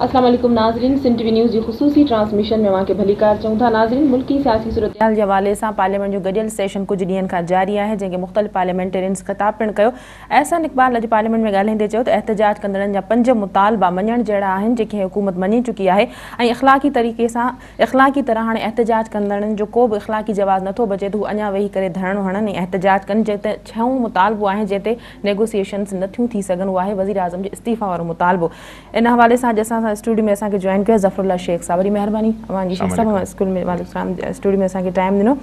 السلام عليڪم ناظرين سنڌ ٽي وي نيوز جي خصوصي ٽرانسميشن ۾ اوهان کي ڀليڪار چئون ٿا. ناظرين ملڪي سياسي صورتحال جي حوالي سان پارليامينٽ جو گڏيل سيشن ڪجهه ڏينهن کان جاري آهي، جنهن کي مختلف پارليامينٽيرينز خطاب پڻ ڪيو. احسن اقبال اڄ پارليامينٽ ۾ ڳالهائيندي چيو ته احتجاج ڪندڙن جا پنج مطالبا مڃڻ جهڙا آهن، جيڪي حڪومت مڃي چڪي آهي ۽ اخلاقي طريقي سان اخلاقي طرح هاڻي احتجاج ڪندڙن جو ڪو به اخلاقي جواز نٿو بچي ته هو اڃا ويهي ڪري ڌرڻو هڻن ۽ احتجاج ڪن. جنهن تي ڇهون مطالبو آهي جنهن تي نيگوسيئيشنز نٿيون ٿي سگهن اهو آهي وزيراعظم جي استعيفا وارو مطالبو. ان حوالي سان اڄ اسان سان اسٽوڊيو ۾ اسان کي جوائن ڪيو آهي ظفر الله شيخ صاحب. وڏي مهرباني اوهان جي شيخ صاحب اوهان اسڪول ۾ وعليڪم السلام اسٽوڊيو ۾ اسان کي ٽائيم ڏنو.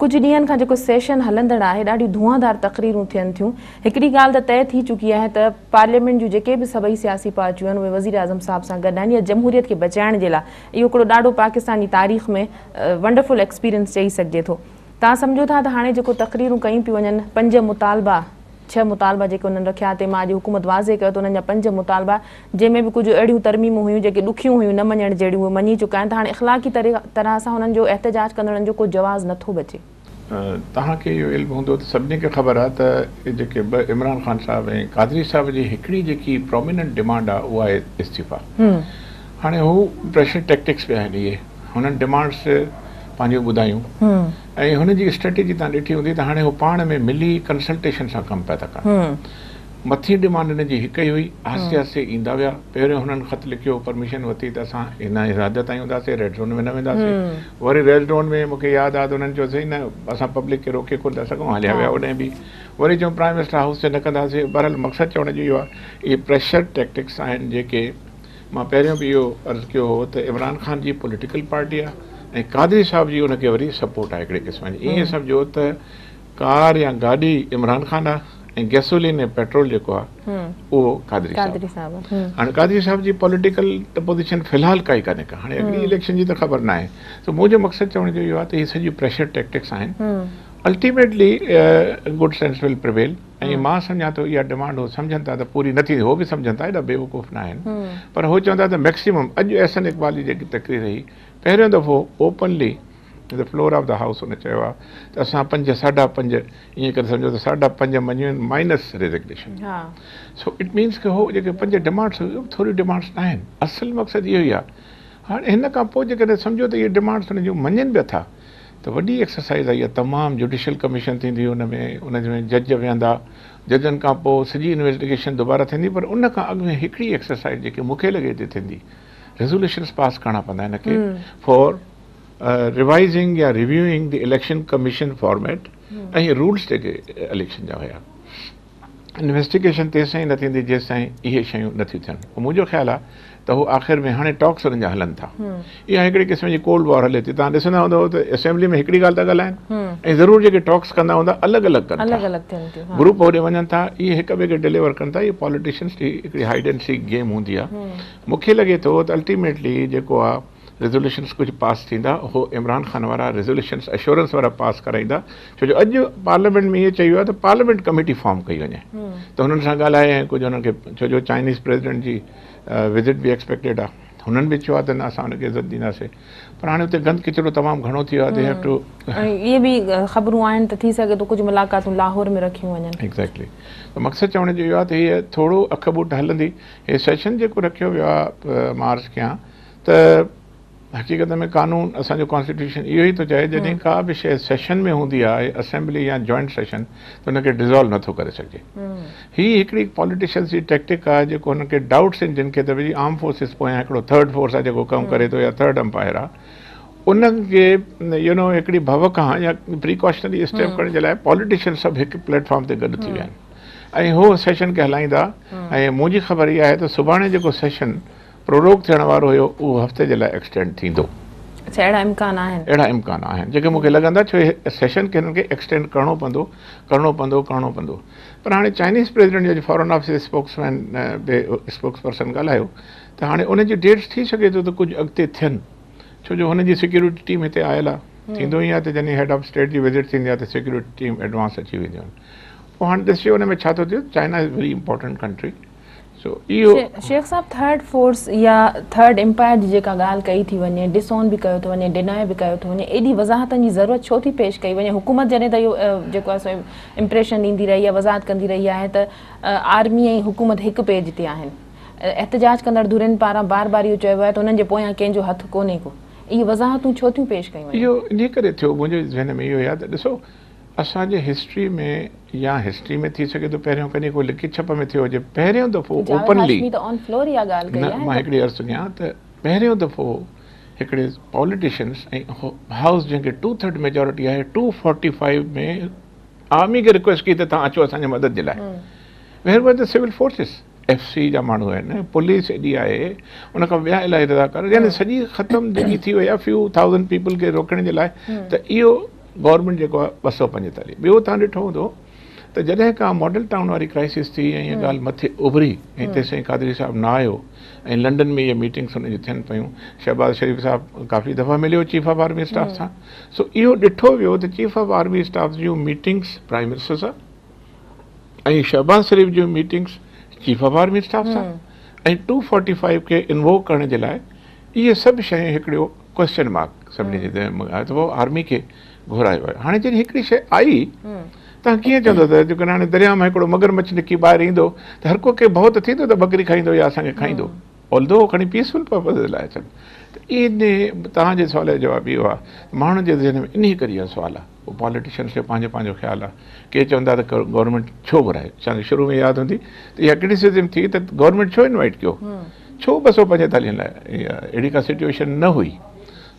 ڪجهه ڏينهن کان جيڪو سيشن هلندڙ آهي ڏاڍيون ڌوئاندار تقريرون ٿين ٿيون. هڪڙي ڳالهه ته طئي ٿي چڪي آهي ته پارليامينٽ جون جيڪي به سڀئي سياسي پارٽيون آهن اهي وزيراعظم صاحب سان گڏ آهن يا جمهوريت کي بچائڻ جي لاء اهو هڪڙو ڏاڍو پاڪستان جي تاريخ ۾ ونڊرفل ايڪسپيرينس چئي سگهجي ٿو. توهان سمجهو ٿا ته هاڻي جيڪو تقريرون ڪيون پيون وڃن پنج مطالبا ڇهه مطالبا جيڪي انهن رکيا تنهن مان اڄ حڪومت واضح ڪيو ته انهن جا پنج مطالبا جنهن ۾ به ڪجهه اهڙيون ترميمون هيون جيڪي ڏکيون هيون نه مڃڻ جهڙيون اهي مڃي چڪا آهن ته هاڻي اخلاقي طرح سان انهن جو احتجاج ڪندڙن جو ڪو جواز نٿو بچي. توهان کي اهو علم هوندو ته سڀني کي خبر آهي ته جيڪي ٻه عمران خان صاحب ۽ قادري صاحب جي هڪڙي جيڪي پروميننٽ ڊمانڊ آهي اها آهي استعيفا. هاڻي هو پريشر ٽيڪٽڪس به آهن اهي هنن ڊمانڊس پنهنجون ٻڌايون ۽ هن جي اسٽريٽجي توهان ڏٺي هوندي ته هاڻي هو پاڻ ۾ ملي ڪنسلٽيشن سان ڪم پيا ٿا ڪن. مٿين ڊمانڊ هن جي هڪ ئي هئي، آهستي آهستي ايندا ويا. پهريون هنن خط لکيو، پرميشن ورتي ته اسان هن حد تائين هونداسين، ريڊ زون ۾ نه وينداسين. وري ريڊ زون ۾ مون کي ياد آهي ته هنن چيو سائين نه اسان پبلڪ کي روڪي ڪونه ٿا سگهون، هليا ويا اوڏانهن به. وري چيائون پرائم منسٽر هائوس تي نه ڪنداسين. بهرحال مقصد چوڻ جو اهو آهي اهي پريشر ٽيڪٽڪس آهن جيڪي مان پهريون به اهو عرض ڪيو هو ته عمران خان جي پوليٽيڪل پارٽي آهي ۽ قادري صاحب جي ان کي وري سپورٽ آهي هڪڙي قسم جي ائين سمجهو ته ڪار يا گاڏي عمران خان آ ۽ گيسولين ۽ پيٽرول جيڪو آ اهو قادري صاحب آ. هاڻي قادري صاحب جي پوليٽيڪل پوزيشن في الحال ڪائي ڪانهي ڪا هاڻي اڳلي اليڪشن جي ته خبر ناهي سو منهنجو مقصد چوڻ جو اهو آ ته هي سڄيون پريشر ٽيڪٽڪس آهن ultimately good sense will prevail ۽ مان سمجهان ٿو اها ڊمانڊ هو سمجهن ٿا ته پوري نه ٿيندي هو به سمجهن ٿا ايڏا بيوقوف نه آهن پر هو چون ٿا ته ميڪسيمم اڄ احسن اقبال جي جيڪي تقرير هئي پهريون دفعو openly the floor of the house هن چيو آهي ته اسان پنج ساڍا پنج ائين ڪري سمجهو ته ساڍا پنج مڃيون آهن minus resignation so it means ڪه هو جيڪي پنج ڊمانڊس هيون اهي ٿوريون ڊمانڊس نه آهن اصل مقصد اهو ئي آهي هاڻي هن کان پوء جيڪڏهن سمجهو ته اهي ڊمانڊس هن جون مڃن به ٿا ته وڏي ايڪسرسائز آهي اها تمام جوڊيشل ڪميشن ٿيندي ان ۾ ان ۾ جج ويهندا ججن کان پوء سڄي انويسٽيگيشن دوباره ٿيندي پر ان کان اڳ ۾ هڪڙي ايڪسرسائز جيڪي مون کي لڳي ٿي ٿيندي ريزوليشنس پاس ڪرڻا پوندا هن کي فار ريوائزنگ يا reviewing the election commission format ۽ rules جيڪي اليڪشن جا هيا انويسٽيگيشن تيستائين نه ٿيندي جيستائين اهي شيون نه ٿيون ٿين منهنجو خيال آهي ته هو آخر ۾ هاڻي ٽاڪس انهن جا هلن ٿا اها هڪڙي قسم جي ڪولڊ وار هلي ٿي توهان ڏسندا هوندؤ ته اسيمبلي ۾ هڪڙي ڳالهه ٿا ڳالهائن ۽ ضرور جيڪي ٽاڪس ڪندا هوندا الڳ الڳ ڪن ٿا گروپ هوڏي وڃن ٿا اهي هڪ ٻئي کي ڊليور ڪن ٿا اهي پاليٽيشنس جي هڪڙي هائيڊ اينڊ سيڪ گيم هوندي آهي مون کي لڳي ٿو ته الٽيميٽلي جيڪو آهي ريزوليوشنس ڪجهه پاس ٿيندا اهو عمران خان وارا ريزوليوشنس اشورنس وارا پاس ڪرائيندا ڇو جو اڄ پارليامينٽ ۾ ائين چيو ويو آهي ته پارليامينٽ ڪميٽي فارم ڪئي وڃي ته هنن سان ڳالهائي ۽ ڪجهه هنن کي ڇو جو چائنيز پريزيڊنٽ جي وزٽ به ايڪسپيڪٽيڊ آهي هنن به چيو آهي ته نه اسان هن کي عزت ڏينداسين پر هاڻي اتي گند ڪچرو تمام گهڻو ٿي ويو آهي the have two ۽ اهي به خبرون آهن ته ٿي سگهي ٿو ڪجهه ملاقاتون لاهور ۾ رکيون وڃن. ايگزيڪٽلي ته مقصد چوڻ جو اهو آهي ته هي ٿورو اک ٻوٽ هلندي هي سيشن جيڪو رکيو ويو آهي مارچ کان ته حقيقت ۾ قانون اسان جو ڪانسٽيٽيوشن اهو ئي ٿو چاهي جڏهن ڪا به شيء سيشن ۾ هوندي آهي اسيمبلي يا جوائنٽ سيشن ته ان کي ڊزالو نٿو ڪري سگهجي هي هڪڙي پاليٽيشنس جي ٽيڪٽڪ آهي جيڪو هنن کي ڊائوٽس آهن جن کي ته ڀئي آرم فورسز پويان هڪڙو ٿرڊ فورس آهي جيڪو ڪم ڪري ٿو يا ٿرڊ امپائر آهي ان کي يو نو هڪڙي ڀؤ کان يا پريڪاشنري اسٽيپ کڻڻ جي لاء پاليٽيشن سڀ هڪ پليٽ فارم تي گڏ ٿي ويا آهن ۽ هو سيشن کي هلائيندا ۽ منهنجي خبر اها آهي ته سڀاڻي جيڪو سيشن پروروگ ٿيڻ وارو هيو اهو هفتي جي لاء ايڪسٽينڊ ٿيندو. اڇا اهڙا امڪان آهن. اهڙا امڪان آهن جيڪي مون کي لڳن ٿا ڇو سيشن کي هنن کي ايڪسٽينڊ ڪرڻو پوندو ڪرڻو پوندو ڪرڻو پوندو پر هاڻي چائنيز پريزيڊنٽ جو اڄ فارن آفيس جي اسپوڪس مين به اسپوڪس پرسن ڳالهايو ته هاڻي ان جي ڊيٽس ٿي سگهي ٿو ته ڪجهه اڳتي ٿين ڇو جو هن جي سيڪيورٽي ٽيم هتي آيل آهي ٿيندو ائين آهي ته جڏهن هيڊ آف اسٽيٽ جي وزٽ ٿيندي آهي ته سيڪيورٽي ٽيم ايڊوانس اچي وينديون آهن پوء هاڻي ڏسجي ان ۾ ڇا ٿو ٿئي China is very important country سو اهو. شيخ صاحب ٿرڊ فورس يا ٿرڊ امپائر جي جيڪا ڳالهه ڪئي ٿي وڃي، ڊس اون به ڪيو ٿو وڃي، ڊنائي به ڪيو ٿو وڃي، ايڏي وضاحتن جي ضرورت ڇو ٿي پيش ڪئي وڃي؟ حڪومت جڏهن ته اهو جيڪو آهي سو امپريشن ڏيندي رهي آهي، وضاحت ڪندي رهي آهي ته آرمي ۽ حڪومت هڪ پيج تي آهن. احتجاج ڪندڙ ڌرين پاران بار بار اهو چيو ويو آهي ته انهن جي پويان ڪنهن جو هٿ ڪونهي ڪو. اهي وضاحتون ڇو ٿيون پيش ڪيون وڃن؟ اهو انهي ڪري ٿيو منهنجي ذهن ۾ اهو آهي ته ڏسو اسان جي هسٽري ۾ يا هسٽري ۾ ٿي سگهي ٿو پهريون ڪڏهن ڪو لڪي ڇپ ۾ ٿيو هجي پهريون دفعو جاويد اوپنلي هاشمي ته آن فلور اها ڳالهه ڪئي نه آهي مان ته. هڪڙي عرض ٿو ڪيان ته پهريون دفعو هڪڙي پاليٽيشنس ۽ هائوس جنهن کي ٽو ٿرڊ ميجارٽي آهي 245 ۾ آرمي کي رڪويسٽ ڪئي ته توهان اچو اسان جي مدد جي لاء where were the civil forces F C جا ماڻهو آهن پوليس ايڏي آهي ان کان ٻيا الاهي رضاڪار يعني سڄي ختم جيڪي ٿي وئي آهي فيو ٿائوزنڊ پيپل کي روڪڻ جي لاء ته اهو گورنمينٽ جيڪو آهي 245. ٻيو توهان ڏٺو هوندو ته جڏهن کان ماڊل ٽائون واري ڪرائسس ٿي ۽ اها ڳالهه مٿي اڀري ۽ تيسين قادري صاحب نه آيو ۽ لنڊن ۾ اهي ميٽنگس ان جون ٿين پيون شهباز شريف صاحب ڪافي دفعا مليو چيف آف آرمي اسٽاف سان سو اهو ڏٺو ويو ته chief of army staff June meetings prime minister سان ۽ شهباز شريف جون meetings chief of army staff سان ۽ 245 کي انووڪ ڪرڻ جي لاء اهي سڀ شيون هڪڙو ڪويسچن مارڪ سڀني جي ذهن ۾ آيو ته پوء آرمي کي گهرايو ويو. هاڻي جڏهن هڪڙي شيء آئي توهان ڪيئن چوندو ته جيڪڏهن هاڻي درياء مان هڪڙو مگر مڇ نڪي ٻاهر ايندو ته هر ڪو کي ڀؤ ته ٿيندو ته ٻڪري کائيندو يا اسان کي کائيندو آلدو هو کڻي پيسفل پرپز لاء اچن ته ان توهان جي سوال جو جواب اهو آهي ته ماڻهن جي ذهن ۾ انهي ڪري اهو سوال آهي. پوء پاليٽيشنس جو پنهنجو پنهنجو خيال آهي. ڪي چون ٿا ته گورنمينٽ ڇو گهرائي؟ اسان کي شروع ۾ ياد هوندي ته اها ڪرٽيسزم ٿي ته گورنمينٽ ڇو انوائيٽ ڪيو؟ ڇو 245 لاء؟ اهڙي ڪا سچوئيشن نه هئي.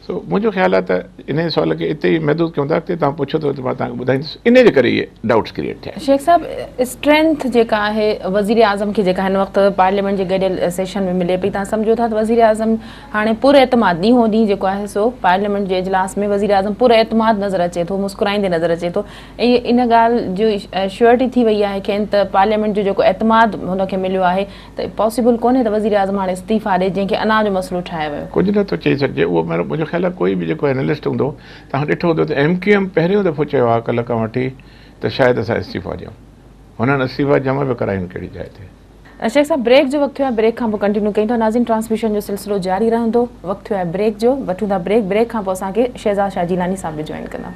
سو منهنجو خيال آهي ته انهيء سوال کي اتي ئي محدود ڪيون ٿا. اڳتي توهان پڇو ته مان توهان کي ٻڌائيندس. انهيء جي ڪري اهي ڊائوٽس ڪريئيٽ ٿيا آهن. شيخ صاحب اسٽرينٿ جيڪا آهي وزيراعظم کي جيڪا هن وقت پارليامينٽ جي گڏيل سيشن ۾ ملي پئي توهان سمجهو ٿا ته وزيراعظم هاڻي پر اعتماد ڏينهون ڏينهن جيڪو آهي سو پارليامينٽ جي اجلاس ۾ وزيراعظم پر اعتماد نظر اچي ٿو مسڪرائيندي نظر اچي ٿو ۽ ان ڳالهه جي شيورٽي ٿي وئي آهي کين ته پارليامينٽ جو جيڪو اعتماد هن کي مليو آهي ته پاسيبل ڪونهي ته وزيراعظم هاڻي استعيفا ڏي جنهن کي انا جو مسئلو ٺاهيو ويو. ڪجهه نه ٿو چئي سگهجي اهو منهنجو خيال آهي ڪوئي به جيڪو اينالسٽ هوندو توهان ڏٺو هوندو ته ايم ڪيو ايم پهريون دفعو چيو آهي ڪلهه کان وٺي ته شايد اسان استعيفا ڏيون هنن استعيفا جمع به ڪرايون ڪهڙي جاء تي. شيخ صاحب بريڪ جو وقت ٿيو آهي بريڪ کان پوء ڪنٽينيو ڪيون ٿا ناظرين ٽرانسميشن جو سلسلو جاري رهندو وقت ٿيو آهي بريڪ جو وٺون ٿا بريڪ بريڪ کان پوء اسان کي شهزاد شاهه جيلاني صاحب به جوائن ڪندا.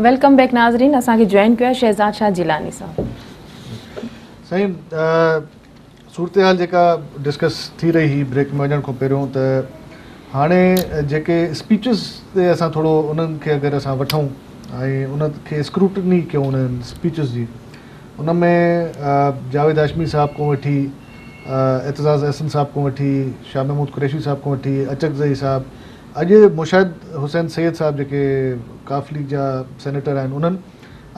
Welcome back ناظرين اسان کي جوائن ڪيو آهي شهزاد شاهه جيلاني صاحب. سائين صورتحال جيڪا ڊسڪس ٿي رهي هئي بريڪ ۾ وڃڻ کان پهريون ته هاڻي جيڪي اسپيچز تي اسان ٿورو انهن کي اگر اسان وٺون ۽ ان کي اسڪروٽني ڪيون انهن اسپيچز جي ان ۾ جاويد هاشمي صاحب کان وٺي اعتزاز احسن صاحب کان وٺي شاهه محمود قريشي صاحب کان وٺي اچڪزئي صاحب اڄ مشاهد حسين سيد صاحب جيڪي قاف ليگ جا سينيٽر آهن انهن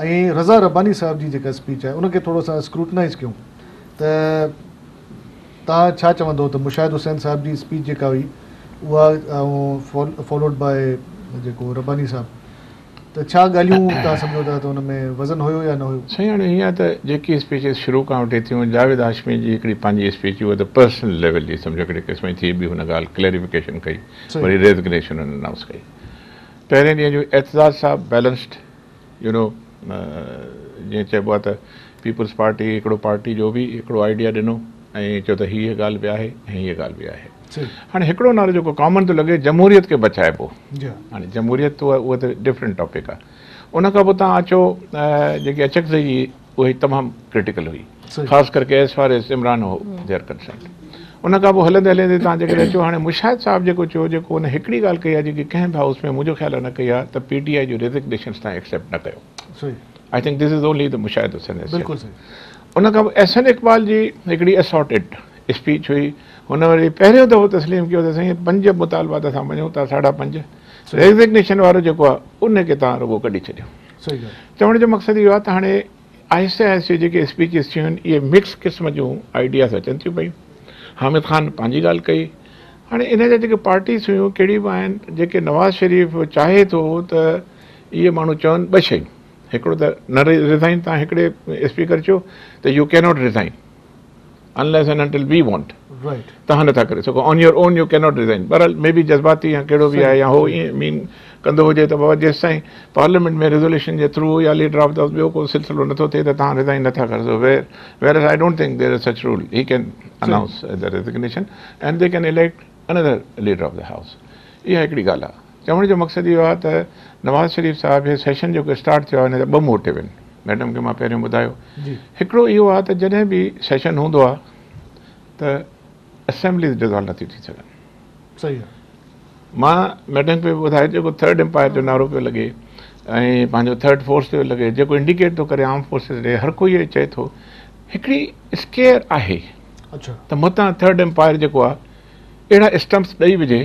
۽ رضا رباني صاحب جي جيڪا اسپيچ آهي ان کي ٿورو اسان اسڪروٽنائز ڪيون ته توهان ڇا چوندو ته مشاهد حسين صاحب جي اسپيچ جيڪا هئي اها فالوڊ باء جيڪو رباني صاحب ته ڇا ڳالهيون توهان سمجهو ٿا ته ان ۾ وزن هيو يا نه هيو؟ سائين هاڻي هيئن آهي ته جيڪي اسپيچز شروع کان وٺي ٿيون جاويد هاشمي جي هڪڙي پنهنجي اسپيچ هئي اها ته پرسنل ليول جي سمجهو هڪڙي قسم جي ٿي به هن ڳالهه ڪليريفڪيشن ڪئي وري ريزگنيشن هن انائونس ڪئي پهرين ڏينهن جو اعتزاز صاحب بيلنسڊ you نو جيئن چئبو آهي ته پيپلز پارٽي هڪڙو پارٽي جو به هڪڙو آئيڊيا ڏنو ۽ چيو ته هيء ڳالهه به آهي ۽ هيء ڳالهه به آهي. هاڻي هڪڙو نعرو جيڪو ڪامن ٿو لڳي جمهوريت کي بچائبو. هاڻي جمهوريت ته اهو ته ڊفرنٽ ٽاپڪ آهي. ان کان پوء توهان اچو جيڪي اچڪزئي جي اهي تمام ڪرٽيڪل هئي خاص ڪرڪي as far as Imran هو they are concerned. ان کان پوء هلندي هلندي توهان جيڪڏهن اچو هاڻي مشاهد صاحب جيڪو چيو جيڪو هن هڪڙي ڳالهه ڪئي آهي جيڪي ڪنهن به هائوس ۾ منهنجو خيال آهي نه ڪئي آهي ته پي ٽي آء جون ريزگنيشنز توهان ايڪسيپٽ نه ڪيو. I think this is only the Mushahid Hussain has said. ان کان پوء احسن اقبال جي هڪڙي اسارٽيڊ اسپيچ هئي هن وري پهريون دفعو تسليم ڪيو ته سائين پنج مطالبا ته اسان مڃون ٿا ساڍا پنج ريزگنيشن وارو جيڪو آهي ان کي توهان رڳو ڪڍي ڇڏيو. چوڻ جو مقصد اهو آهي ته هاڻي آهستي آهستي جيڪي اسپيچز ٿيون آهن اهي مڪس قسم جون آئيڊياز اچن ٿيون پيون. حامد خان پنهنجي ڳالهه ڪئي. هاڻي ان جا جيڪي پارٽيز هيون ڪهڙيون به آهن جيڪي نواز شريف چاهي ٿو ته اهي ماڻهو چون ٻه شيون هڪڙو ته نه ريزائن توهان هڪڙي اسپيڪر چيو ته you cannot resign unless and until we want توهان نٿا ڪري سگهو on your own you cannot resign بهرحال مي بي جذباتي يا ڪهڙو به آهي يا هو ائين مين ڪندو هجي ته بابا جيستائين پارليامينٽ ۾ ريزوليوشن جي ٿرو يا ليڊر آف the house ٻيو ڪو سلسلو نٿو ٿئي ته توهان ريزائن نٿا ڪري سگهو whereas I don't think there is such rule he can announce the resignation and they can elect another leader of the house اها هڪڙي ڳالهه آهي چوڻ جو مقصد اهو آهي ته نواز شريف صاحب هي سيشن جيڪو اسٽارٽ ٿيو آهي ان جا ٻه موٽو آهن ميڊم کي مان پهريون ٻڌايو هڪڙو اهو آهي ته جڏهن به سيشن هوندو آهي ته اسيمبليز ڊزالو نٿيون ٿي سگهن صحيح آهي. مان ميڊم کي به ٻڌايو جيڪو ٿرڊ امپائر جو نعرو پيو لڳي ۽ پنهنجو ٿرڊ فورس پيو لڳي جيڪو انڊيڪيٽ ٿو ڪري آرم فورسز ڏي هر ڪوئي اهو چئي ٿو هڪڙي اسڪيئر آهي ته متان ٿرڊ امپائر جيڪو آهي اهڙا اسٽمپس ڏئي وجهي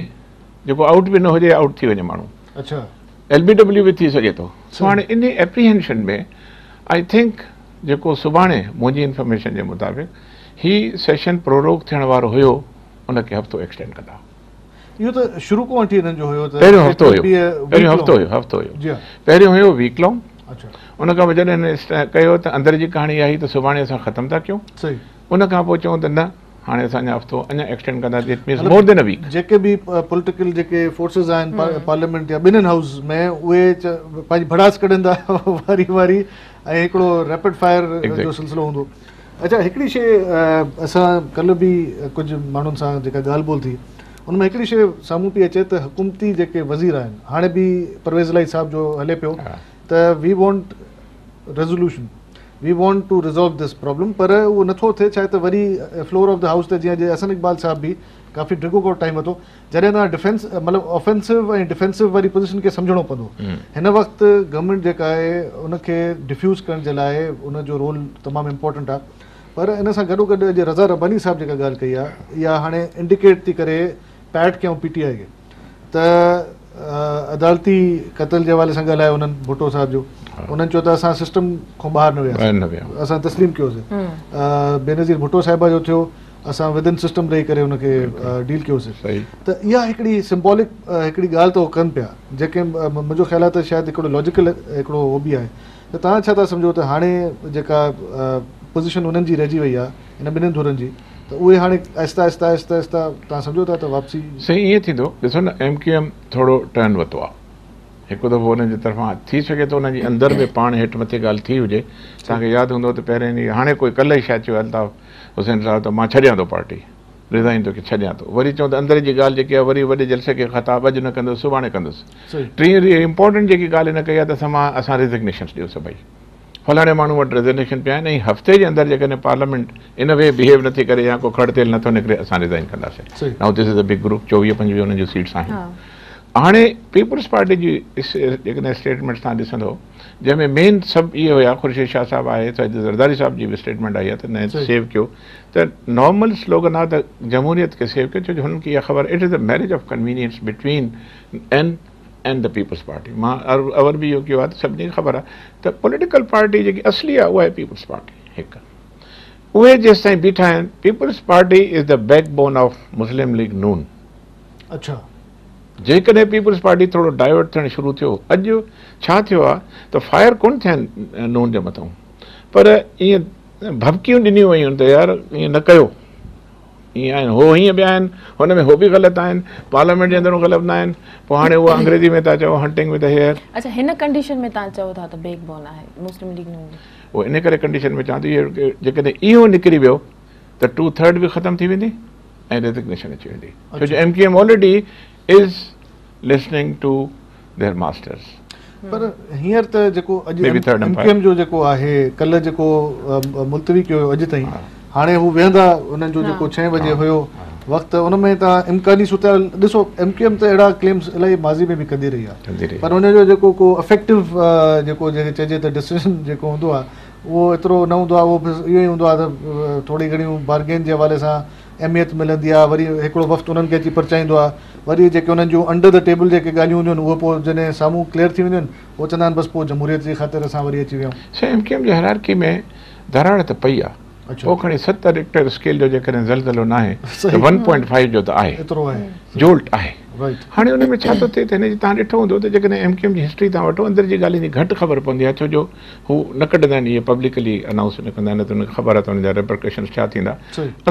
جيڪو آئوٽ به نه هجي آئوٽ ٿي وڃي ماڻهو ايل بي ڊبليو به ٿي سگهي ٿو سو هاڻي انهي ايپريهينشن ۾ I think جيڪو سڀاڻي منهنجي انفارميشن جي مطابق هي سيشن پروروگ ٿيڻ وارو هيو ان کي هفتو ايڪسٽينڊ ڪندا. اهو ته شروع کان وٺي انهن جو هيو ته پهريون هفتو هيو پهريون هفتو هيو هفتو هيو پهريون هيو ويڪ لانگ ان کان پوء جڏهن هن ڪيو ته اندر جي ڪهاڻي آئي ته سڀاڻي اسان ختم ٿا ڪيون ان کان پوء چئون ته نه هاڻي اسان اڃا هفتو اڃا ايڪسٽينڊ ڪنداسين it means more than a week. جيڪي به پوليٽيڪل جيڪي فورسز آهن پارليامينٽ يا ٻنهين هائوس ۾ اهي پنهنجي ڀڙاس ڪڍندا واري واري ۽ هڪڙو ريپڊ فائر جو سلسلو هوندو. اڇا هڪڙي شيء اسان ڪلهه به ڪجهه ماڻهن سان جيڪا ڳالهه ٻولهه ٿي ان ۾ هڪڙي شيء سامهون پئي اچي ته حڪومتي جيڪي وزير آهن هاڻي به پرويز الاهي صاحب جو هلي پيو ته we want resolution we want to resolve this problem پر اهو نٿو ٿئي ڇا ته وري فلور آف the house تي جيئن اڄ احسن اقبال صاحب به ڪافي ڊگهو ڪو ٽائيم ورتو جڏهن توهان ڊفينس مطلب آفينسو ۽ ڊفينسو واري پوزيشن کي سمجهڻو پوندو هن وقت گورنمينٽ جيڪا آهي ان کي ڊفيوز ڪرڻ جي لاء ان جو رول تمام امپورٽنٽ آهي پر ان سان گڏو گڏ اڄ رضا رباني صاحب جيڪا ڳالهه ڪئي آهي اها هاڻي انڊيڪيٽ ٿي ڪري پيٽ ڪيائون پي ٽي آء کي ته عدالتي قتل جي حوالي سان ڳالهايو انهن ڀٽو صاحب جو انهن چيو ته اسان سسٽم کان ٻاهر نه وياسين اسان تسليم ڪيوسين بينظير ڀٽو صاحبه جو ٿيو اسان ودن سسٽم رهي ڪري ان کي ڊيل ڪيوسين ته اها هڪڙي سمبولڪ هڪڙي ڳالهه ته هو ڪن پيا جيڪي منهنجو خيال آهي ته شايد هڪڙو لاجيڪل هڪڙو هو به آهي ته توهان ڇا ٿا سمجهو ته هاڻي جيڪا پوزيشن انهن جي رهجي وئي آهي ان ٻنهين ڌرين جي ته اهي هاڻي آهستي آهستي آهستي آهستي توهان سمجهو ٿا ته واپسي. سائين ائين ٿيندو ڏسو نه ايم ڪيو ايم ٿورو ٽرن ورتو آهي هڪ دفعو انهن جي طرفان ٿي سگهي ٿو انهن جي اندر ۾ پاڻ هيٺ مٿي ڳالهه ٿي هجي توهان کي ياد هوندو ته پهرين هاڻي ڪوئي ڪلهه ئي شايد چيو الطاف حسين صاحب ته مان ڇڏيان ٿو پارٽي ريزائن ٿو ڇڏيان ٿو وري چون ته اندر جي ڳالهه جيڪي آهي وري وڏي جلسي کي خطاب اڄ نه ڪندس سڀاڻي ڪندس ٽين امپورٽنٽ جيڪي ڳالهه هن ڪئي آهي ته اسان مان اسان ريزگنيشنس ڏيو سڀئي فلاڻي ماڻهو وٽ ريزگنيشن پيا آهن ۽ هفتي جي اندر جيڪڏهن پارليامينٽ ان وي بيهيو نٿي ڪري يا ڪو کڙ تيل نٿو نڪري اسان ريزائن ڪنداسين now this is a big group 24 25 انهن جون سيٽس آهن هاڻي پيپلز پارٽي جي جيڪڏهن اسٽيٽمينٽس توهان ڏسندو جنهن ۾ مين سڀ اهي هيا خورشيد شاهه صاحب آهي سيد زرداري صاحب جي به اسٽيٽمينٽ آئي آهي ته نه سيو ڪيو ته نارمل سلوگن آهي ته جمهوريت کي سيو ڪيو ڇو جو هنن کي اها خبر it is a marriage of convenience between N and the Peoples Party مان اور به اهو ڪيو آهي ته سڀني کي خبر آهي ته پوليٽيڪل پارٽي جيڪي اصلي آهي اها آهي پيپلز پارٽي هڪ اهي جيستائين بيٺا آهن Peoples Party is the backbone of Muslim League Noon. اڇا. جيڪڏهن پيپلز پارٽي ٿورو ڊائيورٽ ٿيڻ شروع ٿيو اڄ ڇا ٿيو آهي ته فائر ڪونه ٿيا آهن نون جي مٿان پر ائين ڀڀڪيون ڏنيون ويون ته يار ائين نه ڪيو ائين آهن هو هيئن پيا آهن هن ۾ هو به غلط آهن پارليامينٽ جي اندر غلط نه آهن پوء هاڻي اها انگريزي ۾ ٿا چئو هنٽنگ وٿ هيئر. اڇا هن ڪنڊيشن ۾ توهان چئو ٿا ته بيڪ بون آهي مسلم ليگ نون جي. اهو ان ڪري ڪنڊيشن ۾ چوان ٿو جيڪڏهن اهو نڪري ويو ته ٽو ٿرڊ به ختم ٿي ويندي ۽ ريزگنيشن اچي ويندي ڇو جو M Q M already is listening to their masters. پر هينئر ته جيڪو اڄ ايم ڪيو ايم جو جيڪو آهي ڪلهه جيڪو ملتوي ڪيو ويو اڄ تائين هاڻي هو ويهندا انهن جو جيڪو ڇهين بجي هيو وقت ان ۾ توهان امڪاني صورتحال ڏسو ايم ڪيو ايم ته اهڙا ڪليمز الاهي ماضي ۾ به ڪندي رهي آهي پر ان جو جيڪو ڪو افيڪٽو جيڪو جنهن کي چئجي ته ڊسيزن جيڪو هوندو آهي اهو ايترو نه هوندو آهي اهو بس اهو ئي هوندو آهي ته ٿوري گهڻيون بارگين جي حوالي سان اهميت ملندي آهي وري هڪڙو وفد انهن کي اچي پرچائيندو آهي وري جيڪي انهن جون انڊر the table جيڪي ڳالهيون هونديون آهن اهي پوء جڏهن سامهون ڪليئر ٿي وينديون آهن اهي چوندا آهن بس پوء جمهوريت جي خاطر اسان وري اچي ويا آهيون. سائين ايم ڪيو ايم جي هيرارڪي ۾ ڌراڙ ته پئي آهي پوء کڻي 7 رڪٽر اسڪيل جو جيڪڏهن زلزلو ناهي ته ون پوائنٽ فائيو جو ته آهي جولٽ آهي هاڻي ان ۾ ڇا ٿو ٿئي ته هن جي توهان ڏٺو هوندو ته جيڪڏهن ايم ڪيو ايم جي هسٽري توهان وٺو اندر جي ڳالهين جي گهٽ خبر پوندي آهي ڇو جو هو نه ڪڍندا آهن اهي پبلڪلي انائونس نه ڪندا آهن نه ته انهن کي خبر آهي ته انهن جا ريپرڪشنز ڇا ٿيندا.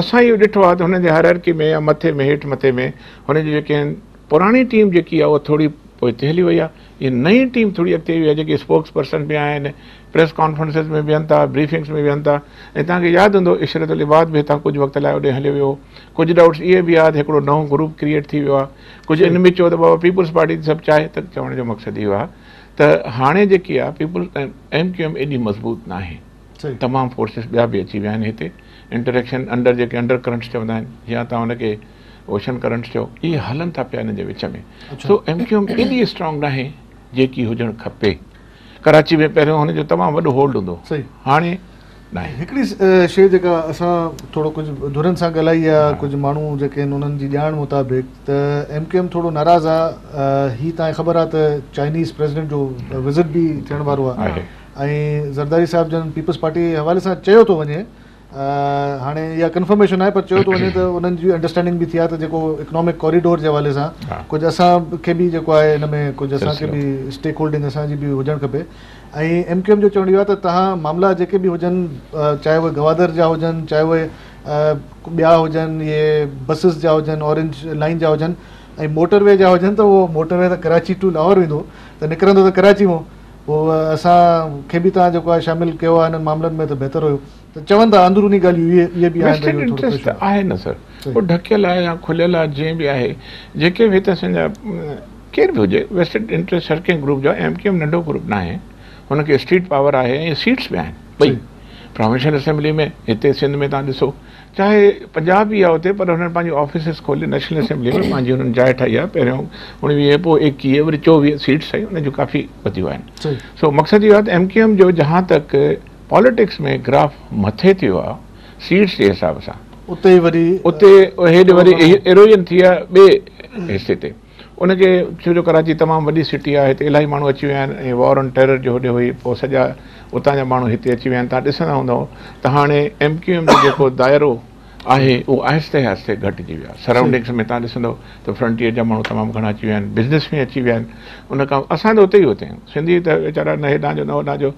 اسان اهو ڏٺو آهي ته هنن جي هائرارڪي ۾ يا مٿي ۾ هيٺ مٿي ۾ هنن جي جيڪي آهن پراڻي ٽيم جيڪي آهي اها ٿوري پوئتي هلي وئي آهي. هيء نئين ٽيم ٿوري اڳتي وئي آهي جيڪي اسپوڪس پرسن به آهن، پريس ڪانفرنسز ۾ ويهن ٿا، بريفنگز ۾ ويهن ٿا ۽ توهان کي ياد هوندو عشرت العباد به هتان ڪجهه وقت لاء اوڏي هليو ويو هو. ڪجهه ڊائوٽس اهي به آهي ته هڪڙو نئون گروپ ڪريئيٽ ٿي ويو آهي. ڪجهه ان ۾ چئو ته بابا پيپلز پارٽي سڀ چاهي ته چوڻ جو مقصد اهو آهي ته هاڻي جيڪي آهي پيپلز ۽ ايم ڪيو ايم ايڏي مضبوط ناهي. تمام فورسز ٻيا به اچي ويا آهن هتي انٽريڪشن انڊر جيڪي انڊر ڪرنٽس چوندا آهن يا توهان ان کي اوشن ڪرنٽس چئو اهي هلن ٿا پيا انهن جي وچ ۾ سو ايم ڪيو ايم ايڏي اسٽرانگ ناهي جيڪي هجڻ کپي ڪراچي ۾ پهريون هن جو تمام وڏو هولڊ هوندو هاڻي ناهي. هڪڙي شيء جيڪا اسان ٿورو ڪجهه ڌرين سان ڳالهائي آ ڪجهه ماڻهو جيڪي آهن انهن جي ڄاڻ مطابق ته ايم ڪيو ايم ٿورو ناراض آ هي توهان کي خبر آ ته چائنيز پريزيڊنٽ جو وزٽ به ٿيڻ وارو آ ۽ زرداري صاحب جن پيپلز پارٽي جي حوالي سان چيو ٿو وڃي هاڻي اها ڪنفرميشن ناهي پر چيو ٿو وڃي ته انهن جي انڊرسٽينڊنگ به ٿي آهي ته جيڪو اڪنامڪ ڪوريڊور جي حوالي سان ڪجهه اسان کي به جيڪو آهي ان ۾ ڪجهه اسان کي به اسٽيڪ هولڊنگ اسان جي به هجڻ کپي ۽ ايم ڪيو ايم جو چوڻ اهو آهي ته توهان معاملا جيڪي به هجن چاهي اهي گوادر جا هجن چاهي اهي ٻيا هجن اهي بسز جا هجن اورنج لائين جا هجن ۽ موٽر وي جا هجن ته اهو موٽر وي ته ڪراچي ٽو لاهور ويندو ته نڪرندو ته ڪراچي مون پوء اسان کي به توهان جيڪو آهي شامل ڪيو آهي انهن معاملن ۾ ته بهتر هيو. ته چون ٿا اندروني ڳالهيون اهي اهي به آهن ته اهو ٿورو پريشر آهي نه سر اهو ڍڪيل آهي يا کليل آهي جيئن به آهي جيڪي به هت اسان جا ڪير به هجي ويسٽيڊ انٽريسٽ هر ڪنهن گروپ جو آهي ايم ڪيو ايم ننڍو گروپ ناهي هن کي اسٽريٽ پاور آهي ۽ سيٽس به آهن ٻئي پراونشل اسيمبلي ۾ هتي سنڌ ۾ توهان ڏسو چاهي پنجاب ئي آهي اتي پر هنن پنهنجون آفيسز کولي نيشنل اسيمبلي ۾ پنهنجي هنن جاء ٺاهي آهي پهريون 19 پوء 21 وري 24 سيٽس آهن ان جون ڪافي وڌيون آهن سو مقصد اهو آهي ته ايم ڪيو ايم جو جهان تڪ پاليٽڪس ۾ گراف مٿي ٿيو آ سيٽس جي حساب سان اتي ئي وري اتي هيڏ وري ايروزن ٿي آ ٻئي حصي تي ان کي ڇو جو ڪراچي تمام وڏي سٽي آ هتي الاهي ماڻهو اچي ويا آهن ۽ وار آن ٽيرر جو هوڏي هئي پوء سڄا اتان جا ماڻهو هتي اچي ويا آهن توهان ڏسندا هوندؤ ته هاڻي ايم ڪيو ايم جو جيڪو دائرو آهي اهو آهستي آهستي گهٽجي ويو آهي سرائونڊنگس ۾ توهان ڏسندؤ ته فرنٽيئر جا ماڻهو تمام گهڻا اچي ويا آهن بزنس ۾ اچي ويا آهن ان کان اسان ته اتي ئي اتي آهيون سنڌي ته ويچارا نه هيڏانهن جو نه هوڏانهن جو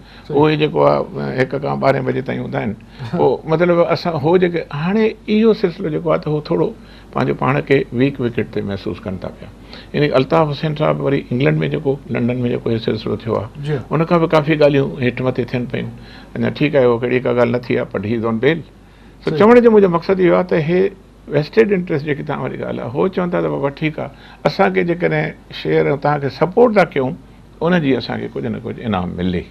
اهي جيڪو آهي هڪ کان 12 بجي تائين هوندا آهن پوء مطلب اسان هو جيڪي هاڻي اهو سلسلو جيڪو آهي ته هو ٿورو پنهنجو پاڻ کي ويڪ وڪيٽ تي محسوس ڪن ٿا پيا يعني الطاف حسين صاحب وري انگلنڊ ۾ جيڪو لنڊن ۾ جيڪو هي سلسلو ٿيو آهي ان کان به ڪافي ڳالهيون هيٺ مٿي ٿين پيون اڃا ٺيڪ آهي اهو ڪهڙي ڪا ڳالهه نه ٿي آهي پر هي از آن بيل سو چوڻ جو منهنجو مقصد اهو آهي ته هي ويسٽيڊ انٽريسٽ جيڪي توهان واري ڳالهه آهي هو چون ٿا ته بابا ٺيڪ آهي اسان کي جيڪڏهن شيئر توهان کي سپورٽ ٿا ڪيون ان جي اسان کي ڪجهه نه ڪجهه انعام ملي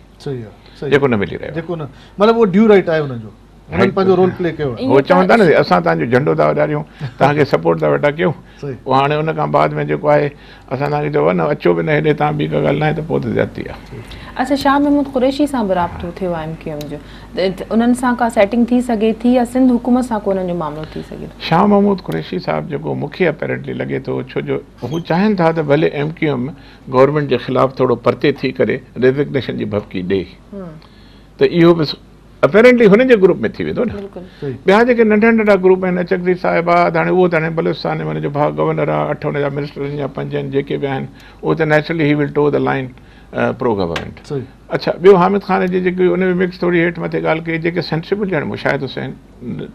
جيڪو نه ملي رهيو جيڪو نه مطلب اهو ڊيو رائٽ آهي انهن جو انهن پنهنجو رول پلي ڪيو آهي هو چون ٿا نه اسان توهان جو جهنڊو ٿا اڏاريون توهان کي سپورٽ ٿا ويٺا ڪيون پوء هاڻي ان کان بعد ۾ جيڪو آهي اسان توهان کي چئو نه اچو به نه هيڏي توهان ٻي ڪا ڳالهه ناهي ته پوء ته زيادتي آهي. اڇا شاهه محمود قريشي سان به رابطو ٿيو آهي ايم ڪيو ايم جو ته انهن سان ڪا سيٽنگ ٿي سگهي ٿي يا سنڌ حڪومت سان ڪو انهن جو معاملو ٿي سگهي ٿو؟ شاهه محمود قريشي صاحب جيڪو مون کي اپيرنٽلي لڳي ٿو ڇو جو هو چاهين ٿا ته ڀلي ايم ڪيو ايم گورنمينٽ جي خلاف ٿورو پرتي ٿي ڪري ريزگنيشن جي ڀڀڪي ڏئي ته اهو به اپيرنٽلي هنن جي گروپ ۾ ٿي ويندو نه. ٻيا جيڪي ننڍا ننڍا گروپ آهن اچڪزئي صاحب آ ته هاڻي اهو ته هاڻي بلوچستان ۾ هن جو ڀاء گورنر آ 8 هن جا منسٽر آهن يا 5 آهن جيڪي به آهن اهو ته naturally he will toe the line pro government. اڇا ٻيو حامد خان جي جيڪي ان ۾ مڪس ٿوري هيٺ مٿي ڳالهه ڪئي جيڪي سينسيبل ڄڻ مشاهد حسين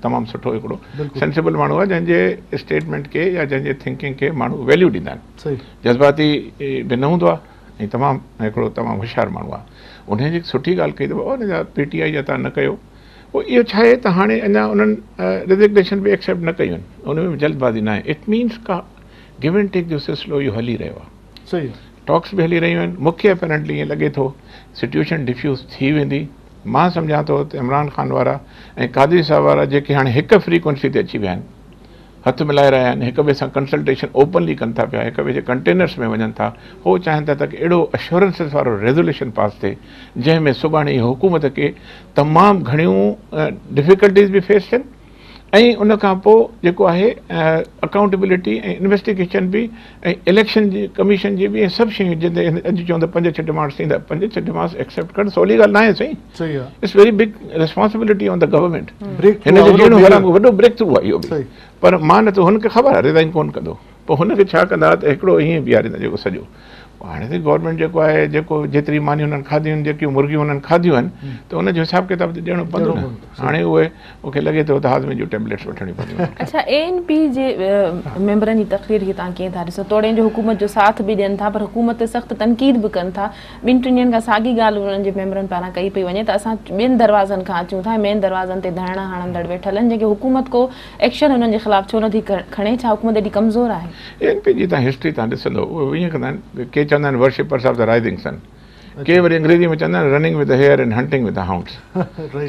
تمام سٺو هڪڙو سينسيبل ماڻهو آ جنهن جي اسٽيٽمينٽ کي يا جنهن جي ٿنڪنگ کي ماڻهو ويليو ڏيندا آهن جذباتي به نه هوندو آ ۽ تمام هڪڙو تمام هوشيار ماڻهو آهي. انهيء جيڪي سٺي ڳالهه ڪئي ته بابا ان جا پي ٽي آء جا توهان نه ڪيو. پوء اهو ڇا آهي ته هاڻي اڃا انهن ريزگنيشن به ايڪسيپٽ نه ڪيون آهن. ان ۾ به جلدبازي ناهي. It means ڪا گيو اينڊ ٽيڪ جو سلسلو اهو هلي رهيو آهي. صحيح. ٽاڪس به هلي رهيون آهن. مون کي اپيرنٽلي ائين لڳي ٿو سچوئيشن ڊفيوز ٿي ويندي. مان سمجهان ٿو ته عمران خان وارا ۽ قادري صاحب وارا جيڪي هاڻي هڪ فريڪوئنسي تي اچي ويا آهن. هٿ ملائي رهيا آهن، هڪ ٻئي سان ڪنسلٽيشن اوپنلي ڪن ٿا پيا، هڪ ٻئي جي ڪنٽينرس ۾ وڃن ٿا، هو چاهين ٿا ته اهڙو اشورنسز وارو ريزوليوشن پاس ٿئي، جنهن ۾ سڀاڻي حڪومت کي تمام گهڻيون ڊفيڪلٽيز به فيس ٿين ۽ ان کان پوء جيڪو آهي اڪائونٽيبلٽي ۽ انويسٽيگيشن به ۽ اليڪشن جي ڪميشن جي به ۽ سڀ شيون جنهن تي اڄ چون ته 5 6 ڊمانڊس ٿيندا 5 6 ڊمانڊس ايڪسيپٽ ڪرڻ سولي ڳالهه ناهي سائين. صحيح آ. It's very big responsibility on the government. Break هن جو جيئڻو حرام وڏو بريڪ ٿرو آ اهو به. پر مان نه ته هن کي خبر آ ريزائن ڪون ڪندو. پوء هن کي ڇا ڪندا ته هڪڙو ائين بيهاريندا جيڪو سڄو هاڻي ته گورنمينٽ جيڪو آهي جيڪو جيتري ماني هنن کاڌيون آهن جيڪيون مرغيون هنن کاڌيون آهن ته ان جو حساب ڪتاب ته ڏيڻو پوندو نه. هاڻي اهي مون کي لڳي ٿو ته هاضمي جون ٽيبليٽس وٺڻيون پونديون. اڇا اي اين پي جي ميمبرن جي تقرير کي توهان ڪيئن ٿا ڏسو؟ توڙي جو حڪومت جو ساٿ به ڏين ٿا پر حڪومت تي سخت تنقيد به ڪن ٿا. ٻن ٽن ڏينهن کان ساڳي ڳالهه انهن جي ميمبرن پاران ڪئي پئي وڃي ته اسان ٻين دروازن کان اچون ٿا ۽ مين دروازن تي ڌرڻا هڻندڙ ويٺل آهن جنهن کي حڪومت ڪو ايڪشن انهن جي خلاف ڇو نٿي کڻي؟ ڇا حڪومت ايڏي ڪمزور آهي؟ اي اين پي جي تان هسٽري تان ڏسندو اهي ائين ڪندا آهن ڪي چوندا آهن worshippers of the rising sun ڪي وري انگريزي ۾ چوندا آهن running with the hare and hunting with the hounds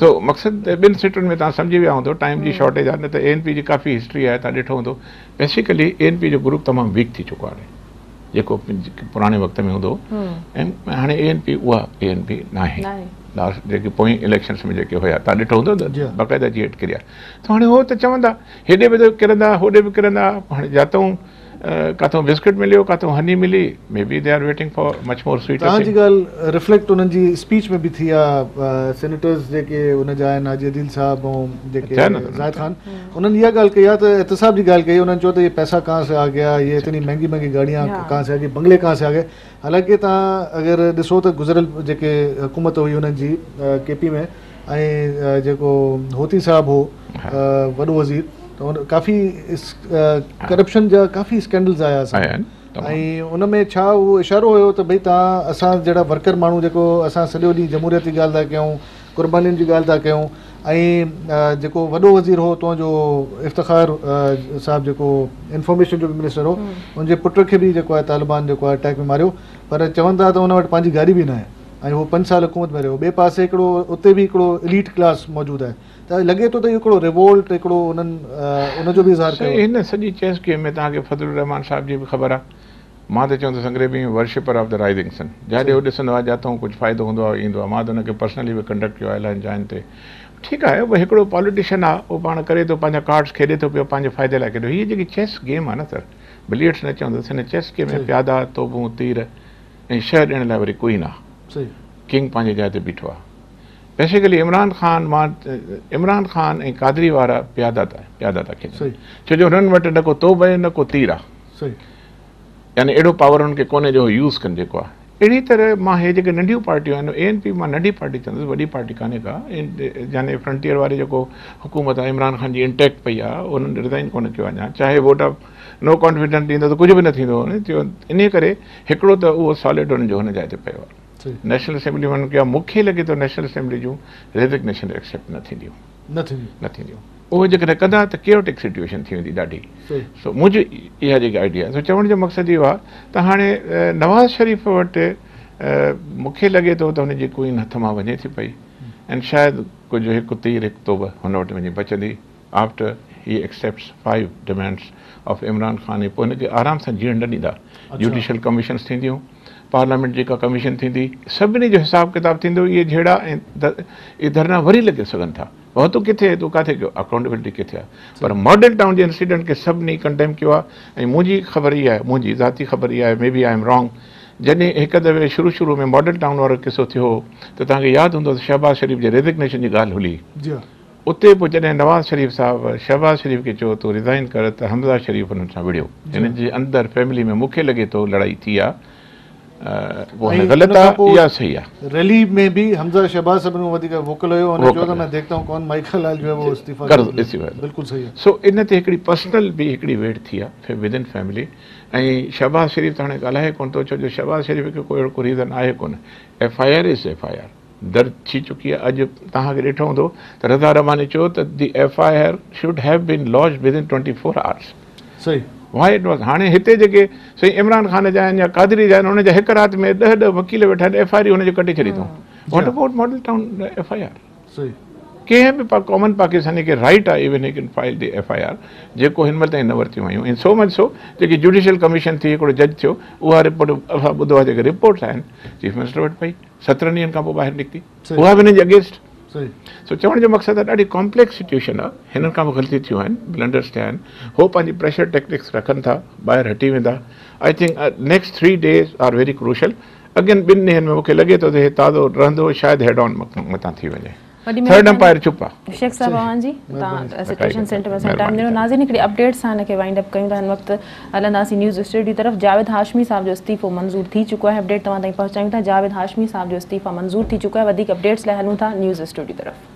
سو مقصد ٻن سٽن ۾ تان سمجهي ويا هوندو ٽائيم جي شارٽيج آهي نه ته اي اين پي جي ڪافي هسٽري آهي تان ڏٺو هوندو بيسيڪلي اي اين پي جو گروپ تمام ويڪ ٿي چڪو آهي جيڪو پراڻي وقت ۾ هوندو هو ۽ هاڻي اي اين پي اها اي اين پي ناهي لاسٽ جيڪي پوئين اليڪشنس ۾ جيڪي هيا تان ڏٺو هوندو ته باقاعده جي هيٺ ڪريا ته هاڻي هو ته چوندا هيڏي به ڪرندا هوڏي به ڪرندا هاڻي جاتئون ڪاٿئون بسڪٽ مليو ڪاٿئون هني ملي maybe they are waiting for much more sweet. توهان جي ڳالهه رفليڪٽ انهن جي اسپيچ ۾ به ٿي آ سينيٽرز جيڪي ان جا آهن حاجي عديل صاحب ۽ جيڪي زاهد خان انهن اها ڳالهه ڪئي آ ته احتساب جي ڳالهه ڪئي انهن چيو ته يي پئسا ڪهان سي آ گيا يي اتني مهنگي مهنگي گاڙيان ڪهان سي آ گئي بنگلي ڪهان سي آ گئي حالانڪه توهان اگر ڏسو ته گذريل جيڪي حڪومت هئي انهن جي ڪي پي ۾ ۽ جيڪو هوتي صاحب هو وڏو وزير ته ان ڪافي ڪرپشن جا ڪافي اسڪينڊلز آيا اسان ۽ ان ۾ ڇا اهو اشارو هيو ته ڀئي توهان اسان جهڙا ورڪر ماڻهو جيڪو اسان سڄو ڏينهن جمهوريت جي ڳالهه ٿا ڪيون قربانين جي ڳالهه ٿا ڪيون ۽ جيڪو وڏو وزير هو تنهن جو افتخار صاحب جيڪو انفارميشن جو به منسٽر هو ان جي پٽ کي به جيڪو آهي طالبان جيڪو آهي اٽيڪ ۾ ماريو پر چون ٿا ته ان وٽ پنهنجي گاڏي به ناهي ۽ هو پنج سال حڪومت ۾ رهيو. ٻئي پاسي هڪڙو اتي به هڪڙو اليٽ ڪلاس موجود آهي ته لڳي ٿو ته اهو هڪڙو ريوولٽ هڪڙو انهن ان جو به اظهار ڪيو آهي. سائين هن سڄي چيس گيم ۾ توهان کي فضل الرحمان صاحب جي به خبر آهي. مان ته چوندس انگريزي ۾ worshipper of the rising sun. جاڏي هو ڏسندو آهي جاتئون ڪجهه فائدو هوندو آهي اهو ايندو آهي. مان ته هن کي پرسنلي به ڪنڊڪٽ ڪيو آهي الاهين جاين تي. ٺيڪ آهي اهو هڪڙو پاليٽيشن آهي اهو پاڻ ڪري ٿو پنهنجا ڪارڊس کيڏي ٿو پيو پنهنجي فائدي لاء کيڏي. هيء جيڪي چيس گيم آهي نه سر بليئرڊس نه چوندس هن چيس گيم ۾ پيادا توبون تير ۽ شهه ڏيڻ لاء وري ڪوئي نه آ. ڪنگ پنهنجي جاء تي بيٺو آ. بيسيڪلي عمران خان مان عمران خان ۽ قادري وارا پيادا ٿا پيادا ٿا کيڏن ڇو جو هنن وٽ نه ڪو توب آهي نه ڪو تير آ يعني اهڙو پاور هنن کي ڪونهي جو هو يوز ڪن جيڪو آ اهڙي طرح مان هي جيڪي ننڍيون پارٽيون آهن اي اين پي مان ننڍي پارٽي چوندس وڏي پارٽي ڪانهي ڪا يعني فرنٽيئر واري جيڪو حڪومت آ عمران خان جي انٽيڪٽ پئي آ انهن ريزائن ڪونه ڪيو اڃا چاهي ووٽ آف نو ڪانفيڊنس ڏيندو ته ڪجهه به نه ٿيندو انهي ڪري هڪڙو ته اهو سالڊ انهن جو هن جاء تي پيو آهي نيشنل اسيمبلي ۾ انهن ڪيو آهي مون کي لڳي ٿو نيشنل اسيمبلي جون ريزگنيشن ايڪسيپٽ نه ٿينديون نه ٿينديون اهو جيڪڏهن ڪندا ته ڪيوٽڪ سچويشن ٿي ويندي ڏاڍي سو منهنجي اها جيڪي آئيڊيا آهي سو چوڻ جو مقصد اهو آهي ته هاڻي نواز شريف وٽ مون کي لڳي ٿو ته هن جي ڪوئين هٿ مان وڃي ٿي پئي ۽ شايد ڪجهه هڪ تير هڪ توب هن وٽ وڃي بچندي After he accepts 5 demands of Imran Khan ۽ پوء هن کي آرام سان جيئڻ نه ڏيندا. جوڊيشل ڪميشنز ٿينديون، پارليامينٽ جي ڪا ڪميشن ٿيندي، سڀني جو حساب ڪتاب ٿيندو، اهي جهيڙا ۽ اهي ڌرڻا وري لڳي سگهن ٿا. بابا تون ڪٿي آهين، تون ڪاٿي ڪيو، اڪائونٽيبلٽي ڪٿي آهي؟ پر ماڊل ٽائون جي انسيڊنٽ کي سڀني ڪنڊيم ڪيو آهي ۽ منهنجي خبر اها آهي، منهنجي ذاتي خبر اها آهي، maybe I am wrong, جڏهن هڪ دفعي شروع شروع ۾ ماڊل ٽائون وارو قصو ٿيو هو ته توهان کي ياد هوندو ته شهباز شريف جي ريزگنيشن جي ڳالهه هلي. اتي پوء جڏهن نواز شريف صاحب شهباز شريف کي چيو تون ريزائن ڪر ته حمزه شريف انهن سان وڙهيو. هنن جي اندر فيملي ۾ مون کي لڳي ٿو لڙائي ٿي آ پوء هاڻي غلط آ يا صحيح آ. ريلي ۾ به حمزه شهباز سڀني کان وڌيڪ ووڪل هيو هن چيو ته مين ديکتا هون ڪون مائي کا لال جو هي وو استعيفا ڪر دي بلڪل صحيح آ. سو ان تي هڪڙي پرسنل به هڪڙي ويڙهه ٿي آ ود ان فيملي ۽ شهباز شريف ته هاڻي ڳالهائي ڪونه ٿو ڇو جو شهباز شريف کي ڪو اهڙو ڪو ريزن آهي ڪونه F I R is F I R. درج ٿي چڪي آهي اڄ توهان کي ڏٺو هوندو ته رضا رباني چيو ته the F I R should have been lodged within twenty four hours صحيح واء it was هاڻي هتي جيڪي سائين عمران خان جا آهن يا قادري جا آهن انهن جا هڪ رات ۾ ڏهه ڏهه وڪيل ويٺا آهن ايف I R هن جو ڪٽي ڇڏي اٿئون what about Model Town F I R صحيح ڪنهن به ڪامن پاڪستاني کي رائيٽ آهي even he can file the F I R جيڪو هن مهل تائين نه ورتيون ويون ۽ سو مچ سو جيڪي جوڊيشل ڪميشن ٿي هڪڙو جج ٿيو اها رپورٽ اسان ٻڌو آهي جيڪي رپورٽس آهن چيف منسٽر وٽ پئي 17 ڏينهن کان پوء ٻاهر نڪتي اها به هنن جي اگينسٽ. سو چوڻ جو مقصد آهي ڏاڍي ڪامپليڪس سچوئيشن آهي هنن کان به غلطيون ٿيون آهن بلنڊرس ٿيا آهن هو پنهنجي پريشر ٽيڪٽڪس رکن ٿا ٻاهر هٽي ويندا I think next 3 days are very crucial اڳين ٻن ڏينهن ۾ مونکي لڳي ٿو ته هي تازو رهندو شايد هيڊ آن متان ٿي وڃي. ٿرڊ امپائر چپ آ. شيخ صاحب اوهان جي توهان سچوئيشن سينٽر ۾ اسان کي ٽائيم ڏنو. ناظرين هڪڙي اپڊيٽ سان هن کي وائنڊ اپ ڪيون ٿا. هن وقت هلنداسين نيوز اسٽوڊيو طرف. جاويد هاشمي صاحب جو استعيفو منظور ٿي چڪو آهي. اپڊيٽ توهان تائين پهچايون ٿا. جاويد هاشمي صاحب جو استعيفا منظور ٿي چڪو آهي. وڌيڪ اپڊيٽس لاء هلون ٿا نيوز اسٽوڊيو طرف.